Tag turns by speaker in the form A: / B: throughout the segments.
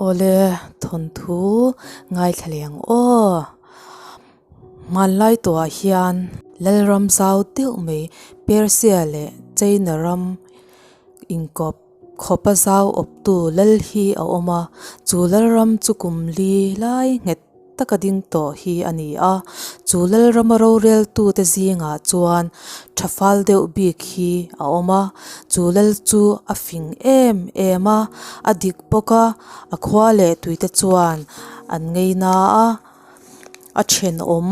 A: Awle thawnthu ngaithla leh ang aw. Hmanlai tawhah hian Lalram zau deuh mai Persia leh China ram inkawp khawpa zau awptu lal hi a awm a, chu Lalram chu kum li lai nghet taka ding tawh hi a ni a, chu Lalrama roreltute zingah chuan tha fal deuh bik hi a awm a, chu lal chu a fing em em a, a dik bawk a, a khua leh tuite chuan an ngei na a, a thenawm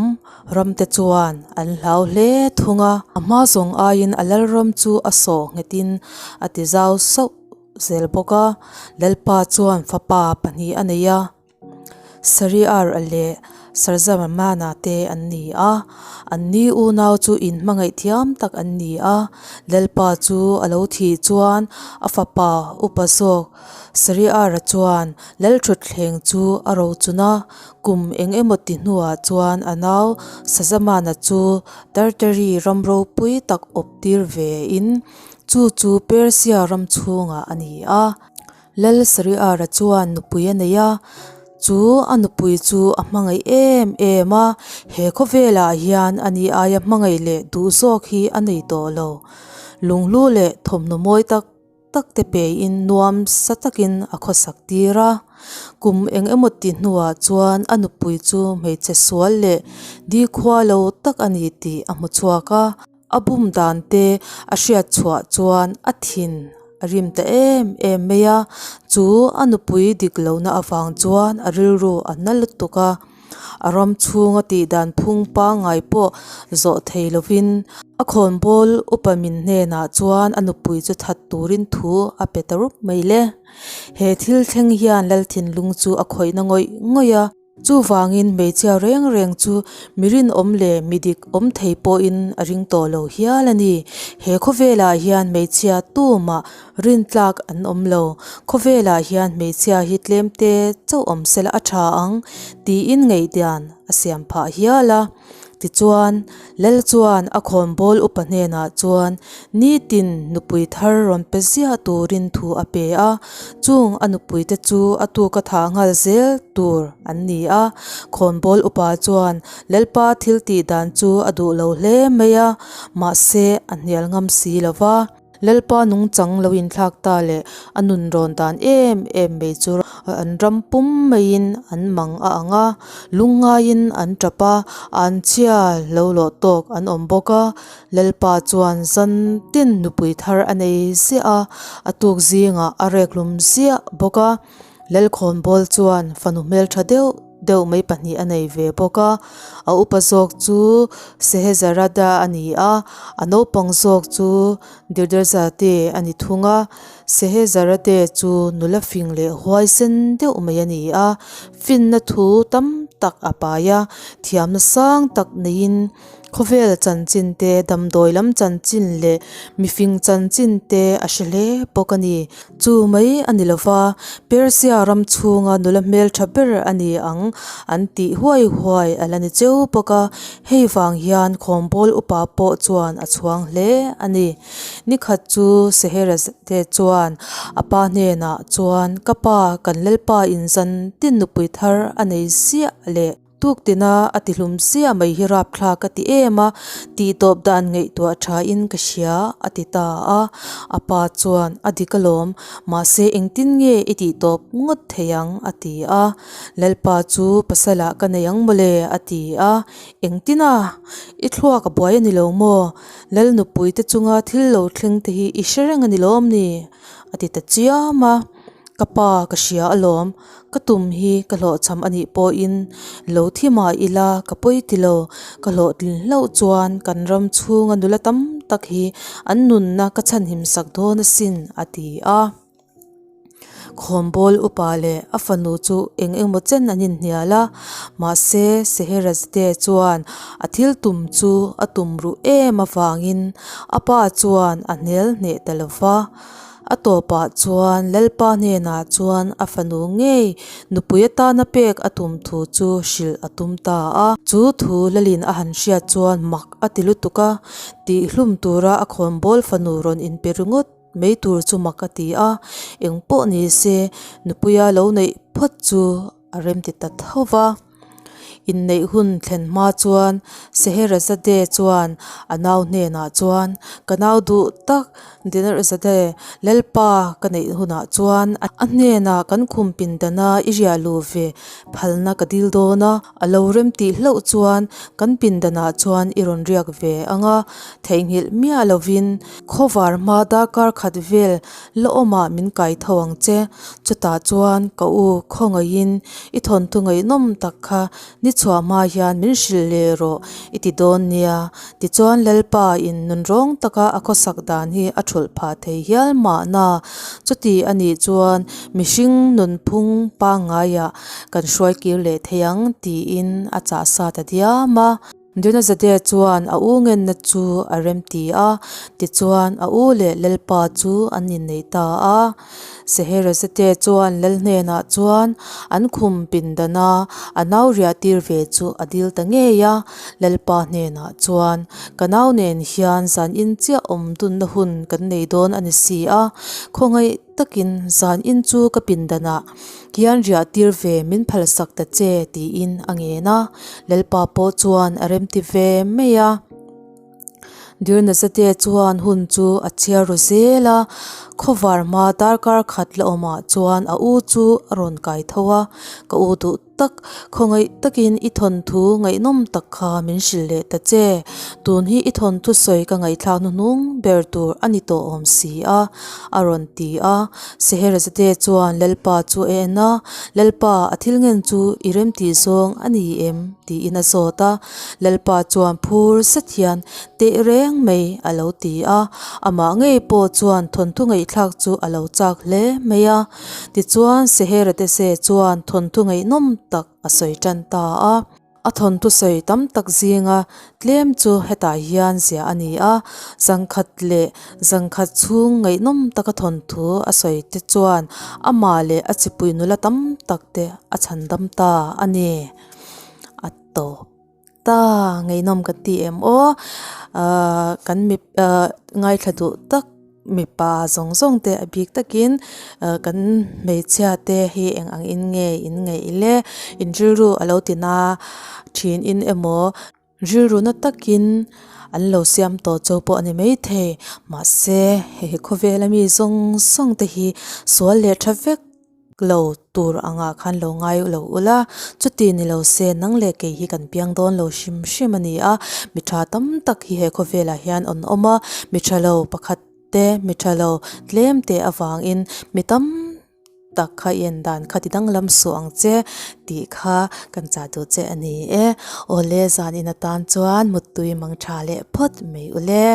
A: ramte chuan an hlau hle thung a, a hma zawng aiin a Lalram chu a sawh nghetin a ti zau sauh zel bawk a, Lalpa chuan fapa pahnih a nei a. Sariar leh Sarzamana te an ni a, an ni unau chu in hmangaih thiam tak an ni a, Lalpa chu a lo thih chuan a fapa upa zawk Sariara chuan Lalthutthleng chu a rochun a, kum eng emaw ti hnuah chuan a nau Sazamana chu Tartary ram ropui tak awp tir ve in chu chu Persia ram chhungah a ni a. Lal Sariara chuan nupui a nei a, chu a nupui chu a hmangaih em em a, he khawvelah hian a ni aia hmangaih leh duh zawk hi a nei tawh lo. Lunghlu leh thawmhnaw mawi tak tak te peiin nuam sa takin a khawsak tir a. Kum eng emaw ti hnuah chuan a nupui chu hmeichhe sual leh dikhua lo tak a ni tih a hmu chhuak a. A bum dan te a hriat chhuah chuan a thin a rim ta em em mai a, chu a nupui dik lohna avang chuan a rilru a na lutuk a, a ram chhunga tih dan phung pangngai pawh zawh thei lovin a khawnbawl upa min hnenah chuan a nupui chu that turin thu a pe ta rup mai le. He thil thleng hian Lalthinlung chu a khawihna ngawih ngawih a. Chuvangin hmeichhia reng reng chu mi rinawm leh mi dik awm thei pawhin a ring tawh lo hial a ni. He khawvelah hian hmeichhia tumah rintlak an awm lo. Khawvelah hian hmeichhia hi tlemte chauh awm sela a tha ang tiin ngaihdan a siam phah hial a. Tichuan, Lal chuan a khawnbawl upa hnenah chuan nitin nupui thar rawn pe ziah turin thu a pe a, chung a nupuite chu a tuka thah nghal zel tur an ni a. Khawnbawl upa chuan Lalpa thil tih dan chu a duh lo hle mai a, mahse a hnial ngam si lo va. Lalpa nungchang lo inthlak ta leh a nun rawn dan em em mai chu an ram pum maiin an mang a ang a, lungngaiin an tap a, an chhia lo lawh tawk an awm bawk a. Lalpa chuan zan tin nupui thar a nei ziah a, a tuk zingah a rek hlum ziah bawk a. Lalkhawnbawl chuan fanu hmeltha deuh deuh mai pahnih a nei ve bawk a, a upa zawk chu Sehezarada a ni a, a naupang zawk chu Dirderzate a ni thung a, Sehezarate chu nula fing leh huai sen deuh mai a ni a, finna thu tam tak a pai a, thiamna sang tak neiin Khawvel chanchin te, damdawi lam chanchin leh mifing chanchin te a hre hle bawk a ni. Chu mai a ni lova, Persia ram chhunga nula hmeltha ber a ni ang an tih huai huai a la ni cheu bawk a, hei vang hian khawnbawl upa pawh chuan a chhuang hle a ni. Nikhat chu Seherazade chuan a pa hnenah chuan, Ka pa, kan Lalpa inzan tin nupui thar a nei ziah leh. Tuktina a ti hlum sia mai hi rapthlak a ti em a, tih tawp dan ngaihtuah tha in ka hria a ti ta a. A pa chuan a dik alawm, mahse engtin nge i tih tawp ngawt thei ang a ti a. Lalpa chu pasalah ka nei ang mawle a ti a, engtin a? I thluak a buai a ni lo maw? Lal nupui te chunga thil lo thleng te hi i hre reng a ni lawm ni? a ti ta chiam a. Ka pa ka hria alawm, ka tum hi ka hlawhchham a nih pawhin lo thi mah ila ka pawi ti lo, ka hlawhtlin hlauh chuan kan ram chhunga nula tam tak hi an nunna ka chhanhim sak dawn asin a ti a. Khawnbawl upa leh a fanu chu eng engmaw chen an inhnial a, mahse Seherazade chuan a thil tum chu a tum ruh em avangin a pa chuan a hnial hneh ta lo va. A tawpah chuan Lalpa hnenah chuan a fanu ngei nupui atana pek a tum thu chu hrilh a tum ta a. Chu thu Lalin a han hriat chuan mak a ti lutuk a, tihhlum tura a khawnbawl fanu rawn inpe ringawt. mai tur chu mak a ti a, eng pawh ni se nupuia lo neih phawt chu a remti ta tho va. Inneih hun thlen hma chuan Scheherazade chuan a nau hnenah chuan, Ka nau duh tak Dinarzade, Lalpa ka neih hunah chuan a hnenah kan khum pindana i riah luh ve phalna ka dil dawn a, a lo rem tih hlauh chuan kan pindanah chuan i rawn riak ve ang a, theihnghilh miah lovin khawvar hma darkar khat vel la awmah min kai tho ang che, chutah chuan ka u khawngaihin i thawnthu ngaihnawm tak kha Ni chhuah hma hian min hrilh leh rawh i ti dawn nia. Tichuan Lalpa in nunrawng taka a khawsak dan hi a thulh phah thei hial mahna. Chuti a nih chuan mihring nunphung pangngaiah kan hruai kir leh thei ang tiin a chah sa ta diam a. Dunazade chuan a u ngenna chu a remti a, tichuan a u leh Lalpa chu an inneih ta a. Scheherazade chuan Lal hnenah chuan an khum pindana a nau riah tir ve chu a dil ta ngei a, Lalpa hnenah chuan, Ka nau nen hian zan in chiah awm dunna hun kan nei dawn a ni si a, khawngaih takin zan in chu ka pindanah hian riah tir ve min phalsak ta che tiin a ngen a, Lalpa pawh chuan a remti ve mai a. Dirnazate chuan hun chu a chhiar ru zel a, khawvar hma darkar khat la awmah chuan a u chu a rawn kai tho a, Ka u duh tak, khawngaih takin i thawnthu ngaihnawm tak kha min hrilh leh ta che, tun hi i thawnthu sawi ka ngaihthlak hnuhnung ber tur a ni tawh awm si a, a rawn ti a. Scheherazade chuan Lalpa chu a en a, Lalpa, a thil ngen chu i remtih zawng a ni em? tiin a zawt a. Lalpa chuan phur zet hian teh reng mai a lo ti a, amah ngei pawh chuan thawnthu ngaihthlak chu a lo chak hle mai a. Tichuan Scheherazade chuan thawnthu ngaihnawm tak a sawi tan ta a. A thawnthu sawi tam tak zinga tlem chu hetah hian ziah a ni a, zangkhat leh zangkhat chhung ngaihnawm taka thawnthu a sawi te chuan amah leh a chipui nula tam tak te a chhandam ta a ni. A tawp ta ngaihnawm kan ti em aw ahh kan mi ahh ngaithla duh tak mipa zawng zawng te a bik takin ahh kan hmeichhia te hi eng ang in nge in ngaih le in rilru a lo ti na thin in emaw rilru na takin an lo siam tawh chau pawh a ni maithei mahse hei khawvela mi zawng zawng te hi sual leh tha vek. Lo tur angah khan lo ngai lo ula, chuti ni lo se nang leh kei hi kan piang dawn lo hrim hrim a ni a, mi tha tam tak hi he khawvelah hian an awm a, mi tha lo pakhat te, mi tha lo tlem te avangin mi tam tak kha i en dan kha ti danglam suh ang che tih kha kan chah duh che a ni e. Awle zan in atan chuan muttui mang tha leh phawt mai ule.